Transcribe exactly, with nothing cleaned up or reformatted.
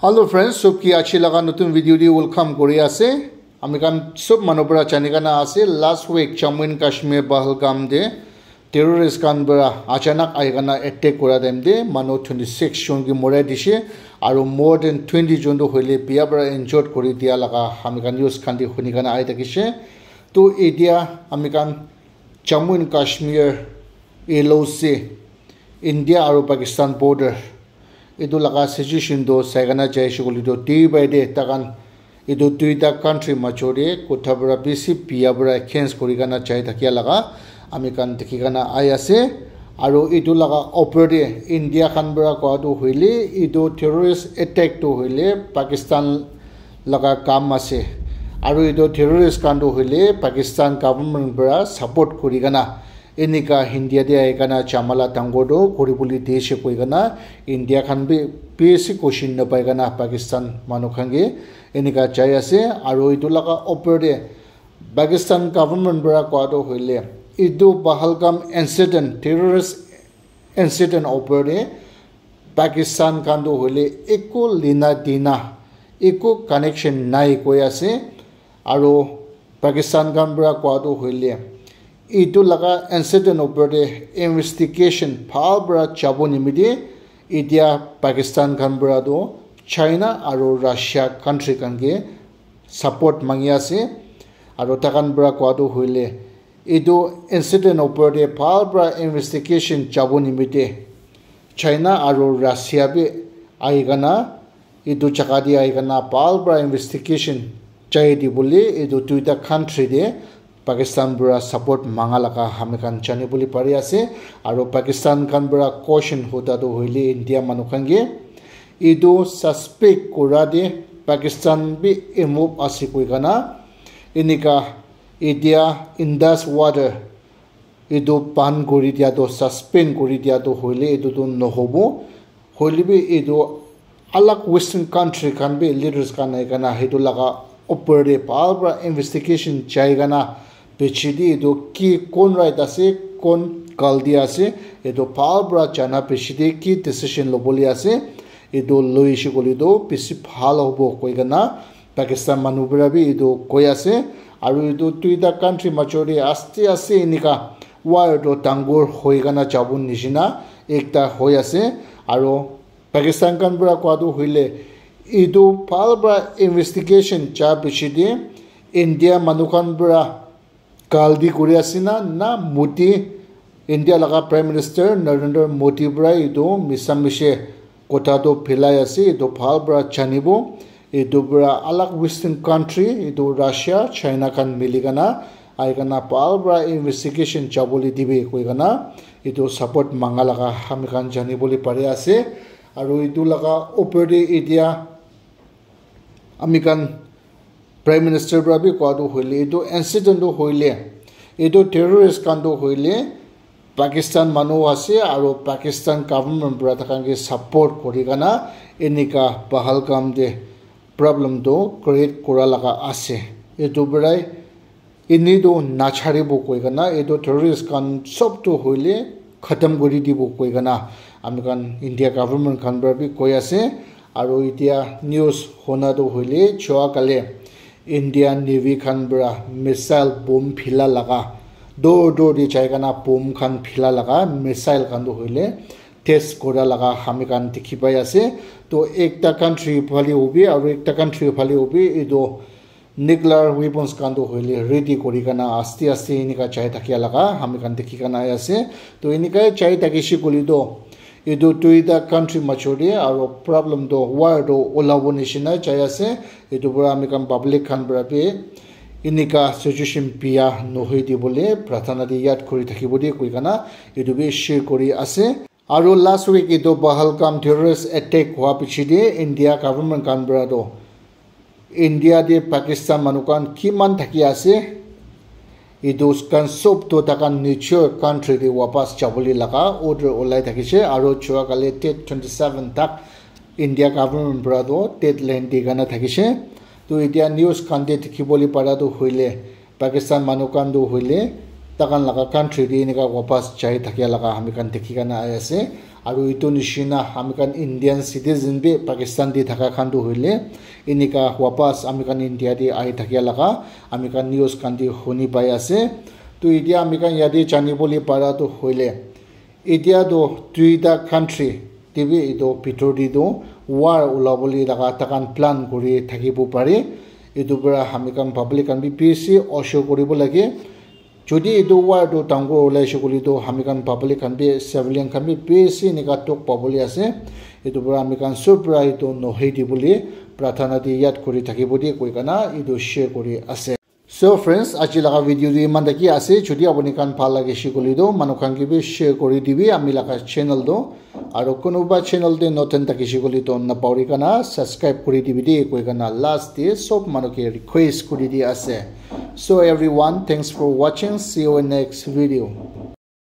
Hello friends, sob ke aji laga notun video te welcome kuri ase. Ami khan sob manu para jani kena ase, last week Jammu and Kashmir Pahalgam te terrorist khan para achanak ahi kena attack kura time te manu twenty six jon ke morai dishe, aru more than twenty jon tu hoile biya para injured kuri dia laga ami khan news khan te huni kena ahi thakishe. To etia ami khan Jammu and Kashmir L O C, India aru Pakistan border, etu laga situation tu sai kena jai shey koile tu day by day takhan etu duita country major te kotha para bishi biya para against kuri kena jai thakia laga ami khan dikhi kena ahi ase. Aru etu laga upor te India khan para koa tu hoile etu terrorist attack tu hoile Pakistan laga kam ase. Aru etu terrorist khan tu hoile Pakistan government para support kuri kena enika India te ahi kena jamala dangor tu kuri bole dise koi kena India khan bi bishi khushi napai kena Pakistan manu khan ke enika jai ase. Aru etu laga upor te Pakistan government para koa tu hoile etu Pahalgam incident, terrorist incident upor te Pakistan khan tu hoile eku lina dina, eku connection nai koi ase. Aru Pakistan khan para koa tu hoile etu laga incident upor te investigation bhal para jabo nimite etia Pakistan khan para tu China aru Russia country khan ke support mangi ase. Aru takhan para koa tu hoile etu incident upor te bhal para investigation jabo nimite China aru Russia bi ahi kena etu jaga te ahi kena bhal para investigation jai di bole etu duita country te Pakistan para support manga laga ami khan jani bole pari ase. Aru Pakistan khan para question huda tu hoile India manu khan ke etu suspect kura te Pakistan bi involve ase koi kena enika etia Indus water etu ban kuri dia tu suspend kuri dia tu hoile etu tu nohobo. Hoile bi etu alag western country khan bi leaders khan ahi kena etu laga upor te bhal para investigation jai kena piche te etu ki kon right ase, kon galti ase, etu bhal para jana piche te ki decision lobole ase, etu loishe koile tu bishi bhal hobo koi kena Pakistan manu para bi etu koi ase. Aru etu duita country major te aste aste enika war tu dangor hoi kena jabo nishina ekta hoi ase. Aru Pakistan khan para koa tu hoile etu bhal para investigation ja piche te India manu khan para galti kuri ase na, na Modi, India laga Prime Minister Narendra Modi para etu misa mishe kotha tu philai ase, etu bhal para janibo. Etu para alag western country, etu Russia, China khan mili kena ahi kena bhal para investigation jabole dibi koi kena etu support manga laga ami khan jani bole pari ase. Aru etu laga upor te etia ami khan Prime Minister para bi koa tu hoile etu incident tu hoile etu terrorist khan tu hoile Pakistan manu ase aru Pakistan government para takhan ke support kuri kena enika Pahalgam te problem tu create kura laga ase. Etu para eni tu nacharibo koi kena etu terrorist khan sob tu hoile khatam kuri dibo koi kena ami khan India government khan para bi koi ase. Aru etia news hona tu hoile jua kale Indian Navy khan para missile bomb phila laga, dur dur te jai kena bomb khan phila laga missile khan tu hoile test kura laga ami khan dikhi pai ase. To ekta country phale hobi aru ekta country phale hobi etu nuclear weapons khan tu hoile ready kuri kena aste aste enika jai thakia laga ami khan dikhi kena ahi ase. To enika jai thakishe koile tu etu duita country major te aru problem tu war tu olabo nishina jai ase. Etu para ami khan public khan para bi enika situation biya nohoi dibole prathana te yad kuri thakibo de koi kena etu bi share kuri ase. Aru last week etu Pahalgam terrorist attack hua piche te India government khan para tu India te Pakistan manu khan kiman thaki ase, etu khan sob tu takhan nijor country te wapas jabole laga order ulai thakishe. Aru jua kale date twenty seven tak India government para tu deadline di kena thakishe. To etia news khan te dikhi bole para tu hoile Pakistan manu khan tu hoile takhan laga country te enika wapas jai thakia laga ami khan dikhi kena ahi ase. Aru etu nishina ami khan Indian citizen bi Pakistan te thaka khan tu hoile enika wapas ami khan India te ahi thakia laga ami khan news khan te huni pai ase. To etia ami khan yate jani bole para tu hoile etia tu duita country te bi etu bhitor te tu war ulabole laga takhan plan kuri thakibo pare. Etu para ami khan public khan bi bishi osho kuribo lage. Jodi etu war tu dangor ulaise koile tu ami khan public khan bi civilian khan bi bishi enika dukh pabole ase. Etu para ami khan sob para etu nohoi dibole prarthana te yad kuri thakibo de koi kena etu share kuri ase. So friends, aji laga video tu iman taki ase. Jodi apuni khan bhal lagise koile tu manu khan ke bi share kuri dibi ami laga channel tu. Aru kunuba channel te notun thakise koile tu napauri kena subscribe kuri dibi de koi kena last te sob manu ke request kuri di ase. So everyone, thanks for watching. See you in next video.